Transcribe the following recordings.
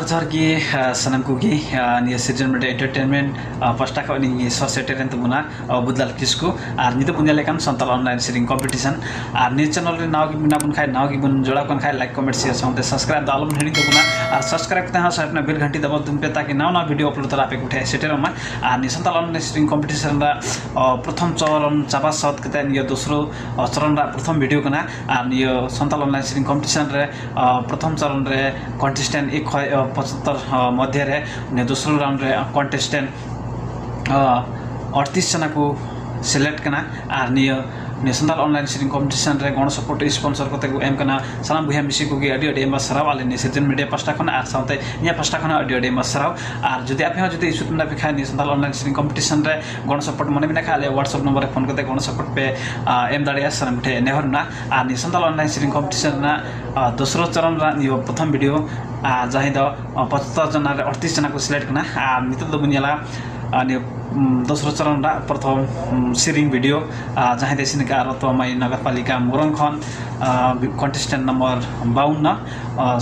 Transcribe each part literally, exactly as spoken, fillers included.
ᱡᱚᱦᱟᱨ ᱜᱮ ᱥᱟᱱᱟᱢ ᱠᱚᱜᱮ᱾ ᱱᱤᱭᱟᱹ ᱥᱤᱨᱡᱚᱱ ᱢᱤᱰᱤᱭᱟ ᱮᱱᱴᱟᱨᱴᱮᱱᱢᱮᱱᱴ ᱯᱟᱥᱴᱟ ᱠᱷᱚᱱ ᱤᱧ ᱥᱚᱦᱚᱨ ᱥᱮᱴᱮᱨᱮᱱ ᱛᱟᱵᱚᱱᱟ ᱵᱩᱫᱽᱞᱟᱞ ᱠᱤᱥᱠᱩ᱾ ᱟᱨ ᱱᱤᱛᱚᱜ ᱵᱚᱱ ᱧᱮᱞᱮᱫ ᱠᱟᱱ ᱥᱟᱱᱛᱟᱲ ᱚᱱᱞᱟᱭᱤᱱ ᱥᱮᱨᱮᱧ ᱠᱚᱢᱯᱤᱴᱤᱥᱚᱱ᱾ ᱟᱨ ᱱᱤᱭᱟᱹ ᱪᱮᱱᱮᱞ ᱨᱮ ᱱᱟᱣᱟ ᱜᱮ ᱢᱮᱱᱟᱜ ᱵᱚᱱ ᱠᱷᱟᱡ, ᱱᱟᱣᱟ ᱜᱮᱵᱚᱱ ᱡᱚᱲᱟᱣ ᱠᱟᱱ ᱠᱷᱟᱡ, ᱞᱟᱭᱤᱠ, ᱠᱚᱢᱮᱱᱴ, ᱥᱮᱭᱟᱨ ᱥᱟᱶᱛᱮ ᱥᱟᱵᱥᱠᱨᱟᱭᱤᱵ ᱫᱚ ᱟᱞᱚᱵᱚᱱ ᱦᱤᱲᱤᱧ ᱛᱟᱵᱚᱱᱟ᱾ ᱟᱨ ᱥᱟᱵᱥᱠᱨᱟᱭᱤᱵ ᱠᱟᱛᱮ ᱦᱚᱸ ᱥᱟᱭᱤᱰ ᱨᱮᱱᱟᱜ ᱵᱮᱞ ᱜᱷᱟᱱᱴᱤ ᱫᱟᱵᱟᱣ ᱛᱟᱵᱚᱱ ᱯᱮ, ᱛᱟᱠᱤ ᱱᱟᱣᱟ ᱱᱟᱣᱟ ᱵᱷᱤᱰᱤᱭᱳ ᱟᱯᱞᱳᱰ ᱛᱟᱞᱟ ᱟᱯᱮ ᱠᱚᱴᱷᱮᱱ ᱥᱮᱴᱮᱨᱚᱜ ᱢᱟ᱾ ᱟᱨ ᱱᱤᱭᱟᱹ ᱥᱟᱱᱛᱟᱲ ᱚᱱᱞᱟᱭᱤᱱ ᱥᱮᱨᱮᱧ ᱠᱚᱢᱯᱤᱴᱤᱥᱚᱱ ᱨᱮᱱᱟᱜ ᱯᱨᱚᱛᱷᱚᱢ ᱪᱚᱨᱚᱱ ᱪᱟᱵᱟ ᱥᱟᱹᱛ ᱠᱟᱛᱮ ᱱᱤᱭᱟᱹ ᱫᱚᱥᱨᱚ ᱪᱚᱨᱚᱱ ᱨᱮᱱᱟᱜ ᱯᱨᱚᱛᱷᱚᱢ ᱵᱷᱤᱰᱤᱭᱳ ᱠᱟᱱᱟ᱾ ᱟᱨ ᱱᱤᱭᱟᱹ ᱥᱟᱱᱛᱟᱲ ᱚᱱᱞᱟᱭᱤᱱ ᱥᱮᱨᱮᱧ ᱠᱚᱢᱯᱤᱴᱤᱥᱚᱱ ᱨᱮ ᱯᱨᱚᱛᱷᱚᱢ ᱪᱚᱨᱚᱱ ᱨᱮ ᱠᱚᱱᱴᱮᱥᱴᱮᱱᱴ ᱮᱠ ᱠᱷᱚᱱ ᱯᱚᱸᱪᱟᱛᱛᱚᱨ ᱢᱚᱫᱽᱫᱷᱮ ᱨᱮ ᱱᱤᱭᱟᱹ ᱫᱚᱥᱨᱚ ᱨᱟᱣᱩᱱᱰ ᱨᱮ ᱠᱚᱱᱴᱮᱥᱴᱮᱱᱴ ᱟᱴᱛᱨᱤᱥ ᱡᱚᱱᱟ ᱠᱚ ᱥᱤᱞᱮᱠᱴ ᱠᱟᱱᱟ᱾ ᱟᱨ ᱱᱤᱭᱟᱹ ᱱᱤᱭᱟᱹ ᱥᱟᱱᱛᱟᱲ ᱚᱱᱞᱟᱭᱤᱱ ᱥᱮᱨᱮᱧ ᱠᱚᱢᱯᱤᱴᱤᱥᱚᱱ ᱨᱮ ᱜᱚᱲᱚ ᱥᱚᱯᱚᱦᱚᱫ ᱥᱯᱚᱱᱥᱚᱨ ᱠᱚᱛᱮ ᱠᱚ ᱮᱢ ᱠᱟᱱᱟ᱾ ᱥᱟᱱᱟᱢ ᱵᱚᱭᱦᱟ ᱢᱤᱥᱤ ᱠᱚᱜᱮ ᱟᱹᱰᱤ ᱟᱹᱰᱤ ᱟᱭᱢᱟ ᱥᱟᱨᱦᱟᱣ ᱟᱞᱮ ᱱᱤᱭᱟᱹ ᱥᱤᱨᱡᱚᱱ ᱢᱤᱰᱤᱭᱟ ᱯᱟᱥᱴᱟ ᱠᱷᱚᱱᱟᱜ ᱟᱨ ᱥᱟᱶᱛᱮ ᱤᱧᱟᱹᱜ ᱯᱟᱥᱴᱟ ᱠᱷᱚᱱᱟᱜ ᱟᱹᱰᱤ ᱟᱹᱰᱤ ᱟᱭᱢᱟ ᱥᱟᱨᱦᱟᱣ᱾ ᱟᱨ ᱡᱩᱫᱤ ᱟᱯᱮ ᱦᱚᱸ ᱡᱩᱫᱤ ᱤᱪᱪᱷᱩᱠ ᱢᱮᱱᱟᱜ ᱯᱮ ᱠᱷᱟᱱ ᱱᱤᱭᱟᱹ ᱥᱟᱱᱛᱟᱲ ᱚᱱᱞᱟᱭᱤᱱ ᱥᱮᱨᱮᱧ ᱠᱚᱢᱯᱤᱴᱤᱥᱚᱱ ᱨᱮ ᱜᱚᱲᱚ ᱥᱚᱯᱚᱦᱚᱫ ᱢᱚᱱᱮ ᱢᱮᱱᱟᱜ ᱠᱷᱟᱱ ᱟᱞᱮᱭᱟᱜ WhatsApp ᱱᱚᱢᱵᱚᱨ ᱨᱮ ᱯᱷᱳᱱ ᱠᱟᱛᱮ ᱜᱚᱲᱚ ᱥᱚᱯᱚᱦᱚᱫ ᱯᱮ ᱮᱢ ᱫᱟᱲᱮᱭᱟᱜᱼᱟ, ᱥᱟᱱᱟᱢ ᱴᱷᱮᱱ ᱱᱮᱦᱚᱨ ᱢᱮᱱᱟᱜᱼᱟ᱾ ᱟᱨ ᱱᱤᱭᱟᱹ ᱥᱟᱱᱛᱟᱲ ᱚᱱᱞᱟᱭᱤᱱ ᱥᱮᱨᱮᱧ ᱠᱚᱢᱯᱤᱴᱤᱥᱚᱱ ᱨᱮᱱᱟᱜ ᱫᱚᱥᱨᱚ ᱪᱚᱨᱚᱱ ᱨᱮᱱᱟᱜ ᱱᱤᱭᱟᱹ ᱯᱨᱚᱛᱷᱚᱢ ᱵᱷᱤᱰᱤᱭᱳ, ᱡᱟᱦᱟᱸᱭ ᱫᱚ ᱯᱚᱸᱪᱟᱛᱛᱚᱨ ᱡᱚᱱᱟ ᱨᱮ ᱟᱴᱛᱨᱤᱥ ᱡᱚᱱᱟ ᱠᱚ ᱥᱤᱞᱮᱠᱴ ᱠᱟᱱᱟ᱾ ᱟᱨ ᱱᱤᱛᱚᱜ ᱫᱚᱵᱚᱱ ᱧᱮᱞᱟ ᱟᱨ ᱱᱤᱭᱟᱹ ᱫᱚᱥᱨᱚ ᱪᱚᱨᱚᱱ ᱨᱮᱱᱟᱜ ᱯᱨᱚᱛᱷᱚᱢ ᱥᱮᱨᱮᱧ ᱵᱷᱤᱰᱤᱭᱳ, ᱟᱨ ᱡᱟᱦᱟᱸᱭ ᱫᱚ ᱤᱥᱤᱱ ᱟᱠᱟᱫ ᱨᱚᱛᱚ ᱢᱟᱹᱭ ᱱᱚᱜᱚᱨᱯᱟᱞᱤᱠᱟ ᱢᱩᱨᱚᱝ ᱠᱷᱚᱱ ᱠᱚᱱᱴᱮᱥᱴᱮᱱᱴ ᱱᱚᱢᱵᱚᱨ ᱵᱟᱣᱩᱱᱱᱚ,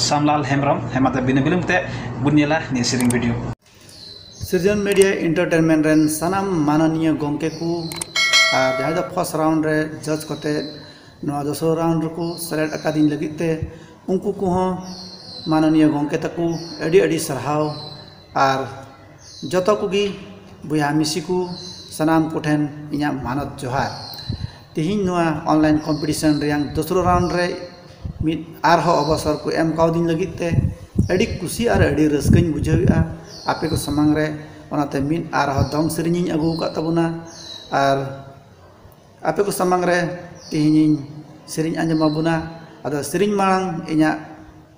ᱥᱟᱢᱞᱟᱞ ᱦᱮᱢᱵᱨᱚᱢ᱾ ᱦᱮᱢᱟ ᱛᱮ ᱵᱤᱱᱟᱹ ᱵᱤᱞᱚᱢ ᱛᱮ ᱵᱚᱱ ᱧᱮᱞᱟ ᱱᱤᱭᱟᱹ ᱥᱮᱨᱮᱧ ᱵᱷᱤᱰᱤᱭᱳ᱾ ᱥᱤᱨᱡᱚᱱ ᱢᱤᱰᱤᱭᱟ ᱮᱱᱴᱟᱨᱴᱮᱱᱢᱮᱱᱴ ᱨᱮᱱ ᱥᱟᱱᱟᱢ ᱢᱟᱱᱚᱱᱤᱭᱟᱹ ᱜᱚᱢᱠᱮ ᱠᱚ ᱟᱨ ᱡᱟᱦᱟᱸᱭ ᱫᱚ ᱯᱷᱟᱥᱴ ᱨᱟᱣᱩᱱᱰ ᱨᱮ ᱡᱟᱡᱽ ᱠᱟᱛᱮ ᱱᱚᱣᱟ ᱫᱚᱥᱨᱚ ᱨᱟᱣᱩᱱᱰ ᱨᱮᱠᱚ ᱥᱮᱞᱮᱫ ᱟᱠᱟᱫᱤᱧ ᱞᱟᱹᱜᱤᱫ ᱛᱮ ᱩᱱᱠᱩ ᱠᱚᱦᱚᱸ ᱢᱟᱱᱚᱱᱤᱭᱟᱹ ᱜᱚᱢᱠᱮ ᱛᱟᱠᱚ ᱟᱹᱰᱤ ᱟᱹᱰᱤ ᱥᱟᱨᱦᱟᱣ᱾ ᱟᱨ ᱡᱚᱛᱚ ᱠᱚᱜᱮ ᱵᱚᱭᱦᱟ ᱢᱤᱥᱤ ᱠᱚ ᱥᱟᱱᱟᱢ ᱠᱚᱴᱷᱮᱱ ᱤᱧᱟᱹᱜ ᱢᱟᱱᱚᱛ ᱡᱚᱦᱟᱨ᱾ ᱛᱮᱦᱮᱧ ᱱᱚᱣᱟ ᱚᱱᱞᱟᱭᱤᱱ ᱠᱚᱢᱯᱤᱴᱤᱥᱚᱱ ᱨᱮᱭᱟᱝ ᱫᱚᱥᱨᱚ ᱨᱟᱣᱩᱱᱰ ᱨᱮ ᱢᱤᱫ ᱟᱨᱦᱚᱸ ᱚᱵᱚᱥᱚᱨ ᱠᱚ ᱮᱢ ᱠᱟᱣᱫᱤᱧ ᱞᱟᱹᱜᱤᱫ ᱛᱮ ᱟᱹᱰᱤ ᱠᱩᱥᱤ ᱟᱨ ᱟᱹᱰᱤ ᱨᱟᱹᱥᱠᱟᱹᱧ ᱵᱩᱡᱷᱟᱹᱣᱮᱫᱼᱟ ᱟᱯᱮ ᱠᱚ ᱥᱟᱢᱟᱝ ᱨᱮ᱾ ᱚᱱᱟᱛᱮ ᱢᱤᱫ ᱟᱨᱦᱚᱸ ᱫᱚᱝ ᱥᱮᱨᱮᱧᱤᱧ ᱟᱹᱜᱩ ᱟᱠᱟᱫ ᱛᱟᱵᱚᱱᱟ᱾ ᱟᱨ ᱟᱯᱮ ᱠᱚ ᱥᱟᱢᱟᱝ ᱨᱮ ᱛᱮᱦᱮᱧᱤᱧ ᱥᱮᱨᱮᱧ ᱟᱸᱡᱚᱢ ᱟᱵᱚᱱᱟ᱾ ᱟᱫᱚ ᱥᱮᱨᱮᱧ ᱢᱟᱲᱟᱝ ᱤᱧᱟᱹᱜ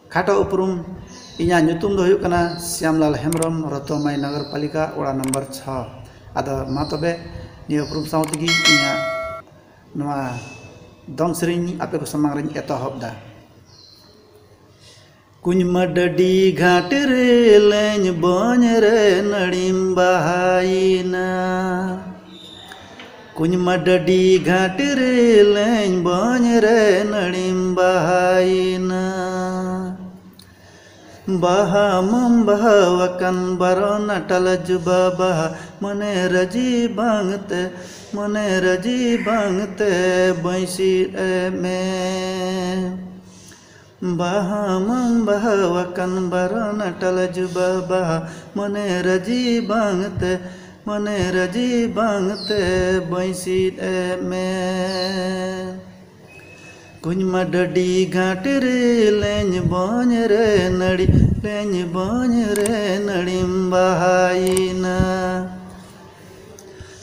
ᱠᱷᱟᱴᱚ ᱩᱯᱨᱩᱢ, ᱤᱧᱟᱹᱜ ᱧᱩᱛᱩᱢ ᱫᱚ ᱦᱩᱭᱩᱜ ᱠᱟᱱᱟ ᱥᱭᱟᱢᱞᱟᱞ ᱦᱮᱢᱵᱨᱚᱢ, ᱨᱚᱛᱚᱢᱟᱭ ᱱᱚᱜᱚᱨᱯᱟᱞᱤᱠᱟ, ᱚᱲᱟᱜ ᱱᱚᱢᱵᱚᱨ ᱪᱷᱚ᱾ ᱟᱫᱚ ᱢᱟ ᱛᱚᱵᱮ ᱱᱤᱭᱟᱹ ᱩᱯᱨᱩᱢ ᱥᱟᱶ ᱛᱮᱜᱮ ᱤᱧᱟᱹᱜ ᱱᱚᱣᱟ ᱫᱚᱝ ᱥᱮᱨᱮᱧ ᱟᱯᱮ ᱠᱚ ᱥᱟᱢᱟᱝ ᱨᱤᱧ ᱮᱛᱚᱦᱚᱵ ᱮᱫᱟ᱾ ᱠᱩᱧᱢᱟ ᱰᱟᱹᱰᱤ ᱜᱷᱟᱴ ᱨᱮ ᱞᱮᱧ ᱵᱚᱧ ᱨᱮ ᱱᱟᱹᱲᱤᱢ ᱵᱟᱦᱟᱭᱮᱱᱟ᱾ ᱠᱩᱧᱢᱟ ᱰᱟᱹᱰᱤ ᱜᱷᱟᱴ ᱨᱮ ᱞᱮᱧ ᱵᱚᱧ ᱨᱮ ᱱᱟᱹᱲᱤᱢ ᱵᱟᱦᱟᱭᱮᱱᱟ᱾ ᱵᱟᱦᱟ ᱢᱟᱢ ᱵᱟᱦᱟ ᱟᱠᱟᱱ ᱵᱟᱨᱚ ᱱᱟᱴᱟᱞ ᱡᱩᱵᱟ ᱵᱟᱦᱟ, ᱢᱚᱱᱮ ᱨᱟᱹᱡᱤ ᱵᱟᱝᱛᱮ, ᱢᱚᱱᱮ ᱨᱟᱹᱡᱤ ᱵᱟᱝᱛᱮ ᱵᱟᱹᱧ ᱥᱤᱫ ᱮ ᱢᱮ᱾ ᱵᱟᱦᱟ ᱢᱟᱢ ᱵᱟᱦᱟ ᱟᱠᱟᱱ ᱵᱟᱨᱚ ᱱᱟᱴᱟᱞ ᱡᱩᱵᱟ ᱵᱟᱦᱟ, ᱢᱚᱱᱮ ᱨᱟᱹᱡᱤ ᱵᱟᱝᱛᱮ, ᱢᱚᱱᱮ ᱨᱟᱹᱡᱤ ᱵᱟᱝᱛᱮ ᱵᱟᱹᱧ ᱥᱤᱫ ᱮ ᱢᱮ᱾ ᱠᱩᱧᱢᱟ ᱰᱟᱹᱰᱤ ᱜᱷᱟᱴ ᱨᱮ ᱞᱮᱧ ᱵᱚᱧ ᱨᱮ ᱱᱟᱹᱲᱤ, ᱞᱮᱧ ᱵᱚᱧ ᱨᱮ ᱱᱟᱹᱲᱤᱢ ᱵᱟᱦᱟᱭᱮᱱᱟ᱾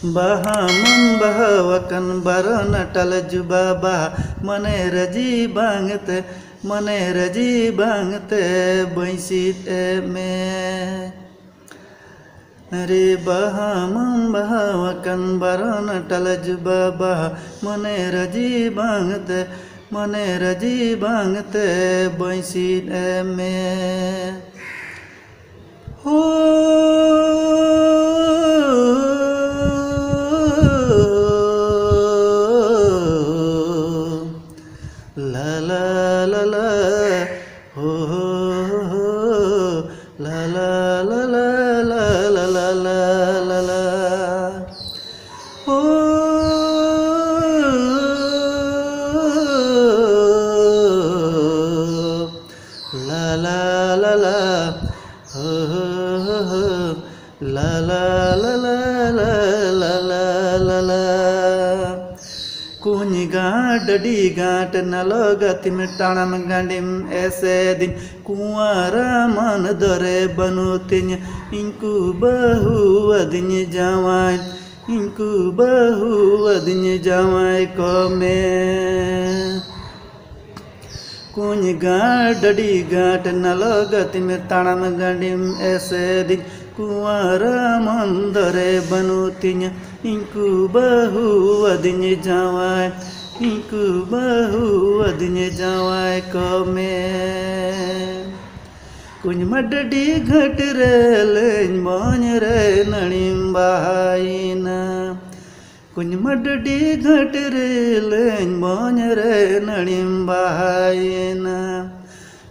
ᱵᱟᱦᱟ ᱢᱟᱢ ᱵᱟᱦᱟ ᱟᱠᱟᱱ ᱵᱟᱨᱚ ᱱᱟᱴᱟᱞ ᱡᱩᱵᱟ ᱵᱟᱦᱟ, ᱢᱚᱱᱮ ᱨᱟᱹᱡᱤ ᱵᱟᱝᱛᱮ, ᱢᱚᱱᱮ ᱨᱟᱹᱡᱤ ᱵᱟᱝᱛᱮ ᱵᱟᱹᱧ ᱥᱤᱫ ᱮ ᱢᱮ᱾ ᱨᱮ ᱵᱟᱦᱟ ᱢᱟᱢ ᱵᱟᱦᱟ ᱟᱠᱟᱱ ᱵᱟᱨᱚ ᱱᱟᱴᱟᱞ ᱡᱩᱵᱟ ᱵᱟᱦᱟ, ᱢᱚᱱᱮ ᱨᱟᱹᱡᱤ ᱵᱟᱝᱛᱮ, ᱢᱚᱱᱮ ᱨᱟᱹᱡᱤ ᱵᱟᱝᱛᱮ ᱵᱟᱹᱧ ᱥᱤᱫ ᱮ ᱢᱮ᱾ ᱦᱳ᱾ ᱞᱟ ᱞᱟ ᱞᱟ ᱞᱟ, ᱦᱳ ᱦᱳ ᱦᱳ, ᱞᱟ ᱞᱟ ᱞᱟ ᱞᱟ, ᱞᱟ ᱞᱟ ᱞᱟ ᱞᱟ, ᱞᱟ ᱞᱟ᱾ ᱦᱳ, ᱞᱟ ᱞᱟ ᱞᱟ ᱞᱟ, ᱦᱳ ᱦᱳ ᱦᱳ ᱦᱳ, ᱞᱟ ᱞᱟ ᱞᱟ ᱞᱟ, ᱞᱟ ᱞᱟ ᱞᱟ ᱞᱟ ᱞᱟ᱾ ᱠᱩᱧ ᱜᱟᱸᱴ ᱰᱟᱹᱰᱤ ᱜᱟᱸᱴ ᱱᱟᱞᱚ ᱜᱟᱛᱤᱢ ᱛᱟᱲᱟᱢ ᱜᱟᱸᱰᱤᱢ ᱮᱥᱮᱫᱤᱧ, ᱠᱩᱸᱣᱟᱨᱟ ᱢᱟᱱ ᱫᱚᱨᱮ ᱵᱟᱹᱱᱩᱜ ᱛᱤᱧ, ᱤᱧ ᱠᱚ ᱵᱟᱹᱦᱩ ᱟᱹᱫᱤᱧ ᱡᱟᱶᱟᱭ, ᱤᱧ ᱠᱚ ᱵᱟᱹᱦᱩ ᱟᱹᱫᱤᱧ ᱡᱟᱶᱟᱭ ᱠᱚ ᱢᱮ᱾ ᱠᱩᱧ ᱜᱟᱸᱴ ᱰᱟᱹᱰᱤ ᱜᱟᱸᱴ ᱱᱟᱞᱚ ᱜᱟᱛᱤᱢ ᱛᱟᱲᱟᱢ ᱜᱟᱸᱰᱤᱢ ᱮᱥᱮᱫᱤᱧ, ᱠᱩᱸᱣᱟᱨᱟ ᱢᱟᱱ ᱫᱚᱨᱮ ᱵᱟᱹᱱᱩᱜ ᱛᱤᱧᱟ, ᱤᱧ ᱠᱚ ᱵᱟᱹᱦᱩ ᱟᱹᱫᱤᱧ ᱡᱟᱶᱟᱭ, ᱤᱧ ᱠᱚ ᱵᱟᱹᱦᱩ ᱟᱹᱫᱤᱧ ᱡᱟᱶᱟᱭ ᱠᱚ ᱢᱮ᱾ ᱠᱩᱧᱢᱟ ᱰᱟᱹᱰᱤ ᱜᱷᱟᱴ ᱨᱮ ᱞᱮᱧ ᱵᱚᱧ ᱨᱮ ᱱᱟᱹᱲᱤᱢ ᱵᱟᱦᱟᱭᱮᱱᱟ᱾ ᱠᱩᱧᱢᱟ ᱰᱟᱹᱰᱤ ᱜᱷᱟᱴ ᱨᱮ ᱞᱮᱧ ᱵᱚᱧ ᱨᱮ ᱱᱟᱹᱲᱤᱢ ᱵᱟᱦᱟᱭᱮᱱᱟ᱾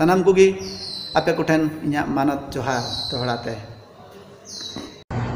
ᱥᱟᱱᱟᱢ ᱠᱚᱜᱮ ᱟᱯᱮ ᱠᱚᱴᱷᱮᱱ ᱤᱧᱟᱹᱜ ᱢᱟᱱᱚᱛ ᱡᱚᱦᱟᱨ ᱫᱚᱦᱲᱟ ᱛᱮ᱾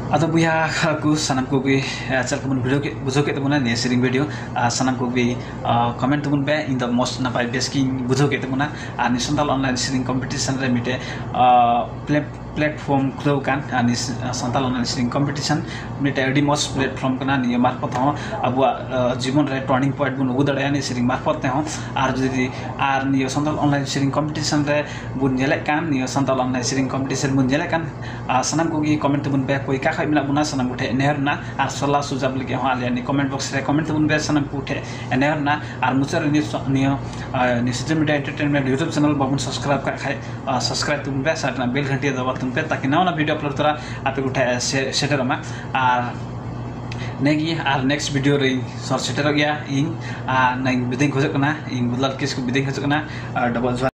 ᱟᱫᱚ ᱵᱚᱭᱦᱟ ᱠᱚ ᱥᱟᱱᱟᱢ ᱠᱚᱜᱮ, ᱮ, ᱪᱮᱫ ᱞᱮᱠᱟ ᱵᱚᱱ video ᱠᱮᱫ, ᱵᱩᱡᱷᱟᱹᱣ ᱠᱮᱫ ᱛᱟᱵᱚᱱᱟ ᱱᱤᱭᱟᱹ ᱥᱮᱨᱮᱧ video, ᱟᱨ ᱥᱟᱱᱟᱢ ᱠᱚᱜᱮ, ᱟ, comment ᱛᱟᱵᱚᱱ ᱯᱮ᱾ ᱤᱧ ᱫᱚ ᱢᱚᱡᱽ ᱱᱟᱯᱟᱭ ᱵᱮᱥ ᱜᱤᱧ ᱵᱩᱡᱷᱟᱹᱣ ᱠᱮᱫ ᱛᱟᱵᱚᱱᱟ᱾ ᱟᱨ ᱱᱤᱭᱟᱹ ᱥᱟᱱᱛᱟᱲ online ᱥᱮᱨᱮᱧ competition ᱨᱮ ᱢᱤᱫᱴᱮᱡ, ᱟ, play-, platform ᱠᱷᱩᱞᱟᱹᱣ ᱠᱟᱱ, ᱟᱨ ᱱᱤᱭᱟᱹ ᱥᱟᱱᱛᱟᱲ online ᱥᱮᱨᱮᱧ competition ᱢᱤᱫᱴᱮᱡ ᱟᱹᱰᱤ ᱢᱚᱡᱽ platform ᱠᱟᱱᱟ᱾ ᱱᱤᱭᱟᱹ ᱢᱟᱨᱯᱷᱚᱛ ᱦᱚᱸ ᱟᱵᱚᱣᱟᱜ, ᱟ, ᱡᱤᱵᱚᱱ ᱨᱮ turning point ᱵᱚᱱ ᱟᱹᱜᱩ ᱫᱟᱲᱮᱭᱟᱜᱼᱟ ᱱᱤᱭᱟᱹ ᱥᱮᱨᱮᱧ ᱢᱟᱨᱯᱷᱚᱛ ᱛᱮᱦᱚᱸ᱾ ᱟᱨ ᱡᱩᱫᱤ, ᱟᱨ ᱱᱤᱭᱟᱹ ᱥᱟᱱᱛᱟᱲ online ᱥᱮᱨᱮᱧ competition ᱨᱮ ᱵᱚᱱ ᱧᱮᱞᱮᱫ ᱠᱟᱱ, ᱱᱤᱭᱟᱹ ᱥᱟᱱᱛᱟᱲ online ᱥᱮᱨᱮᱧ competition ᱵᱚᱱ ᱧᱮᱞᱮᱫ ᱠᱟᱱ, ᱟᱨ ᱥᱟᱱᱟᱢ ᱠᱚᱜᱮ comment ᱛᱟᱵᱚᱱ ᱯᱮ, ᱚᱠᱚᱭ ᱚᱠᱟ ᱠᱷᱚᱡ ᱢᱮᱱᱟᱜ ᱵᱚᱱᱟ, ᱥᱟᱱᱟᱢ ᱠᱚᱴᱷᱮᱱ ᱱᱮᱦᱚᱨ ᱨᱮᱱᱟᱜ, ᱟᱨ ᱥᱟᱞᱟ ᱥᱩᱡᱟᱵ ᱞᱟᱹᱜᱤᱫ ᱦᱚᱸ ᱟᱞᱮᱭᱟᱜ ᱱᱤᱭᱟᱹ comment box ᱨᱮ comment ᱛᱟᱵᱚᱱ ᱯᱮ, ᱥᱟᱱᱟᱢ ᱠᱚᱴᱷᱮᱱ ᱱᱮᱦᱚᱨ ᱨᱮᱱᱟᱜ᱾ ᱟᱨ ᱢᱩᱪᱟᱹᱫ ᱨᱮ ᱱᱤᱭᱟᱹ ᱥᱚ-, ᱱᱤᱭᱟᱹ, ᱟᱨ ᱱᱤᱭᱟᱹ social media entertainment YouTube channel ᱵᱟᱵᱚᱱ subscribe ᱠᱟᱜ ᱠᱷᱟᱡ, ᱟᱨ subscribe ᱛᱟᱵᱚᱱ ᱯᱮ, ᱥᱟᱭᱤᱰ ᱨᱮᱱᱟᱜ bell ᱜᱷᱟᱹᱴᱤ ᱫᱟᱵᱟᱣ ᱛᱟᱵᱚᱱ ᱯᱮ, ᱛᱟᱠᱤ ᱱᱟᱣᱟ ᱱᱟᱣᱟ video upload ᱛᱚᱨᱟ ᱟᱯᱮ ᱠᱚᱴᱷᱮᱱ ᱥᱮ-, ᱥᱮᱴᱮᱨᱚᱜ ᱢᱟ᱾ ᱟᱨ ᱱᱤᱭᱟᱹᱜᱮ, ᱟᱨ next video ᱨᱮᱧ ᱥᱚᱨ ᱥᱮᱴᱮᱨᱚᱜ ᱜᱮᱭᱟ ᱤᱧ᱾ ᱟᱨ ᱱᱤᱭᱟᱹ ᱵᱤᱫᱟᱹᱧ ᱠᱷᱚᱡᱚᱜ ᱠᱟᱱᱟ, ᱤᱧ ᱵᱩᱫᱷᱞᱟᱞ ᱠᱤᱥᱠᱩ ᱵᱤᱫᱟᱹᱧ ᱠᱷᱚᱡᱚᱜ ᱠᱟᱱᱟ᱾ ᱟᱨ ᱰᱚᱵᱚᱞ ᱡᱚᱦᱟᱨ᱾